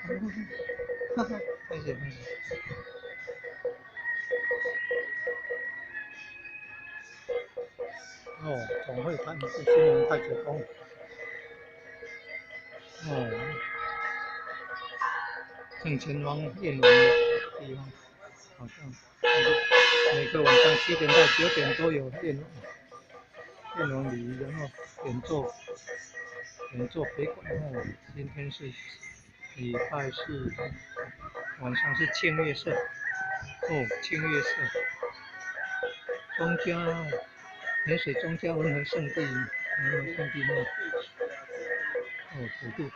哈哈，歹勢歹勢。哦，總會館是興隆太子宮。哦，鄭成王宴王的地方，好像每個晚上7點到9點都有宴王宴王禮儀，然後演奏北管。哦，今天是禮拜四，晚上是慶月社。哦，慶月社，莊家鹽水莊家文和聖地，文和聖地廟。哦，普渡龛。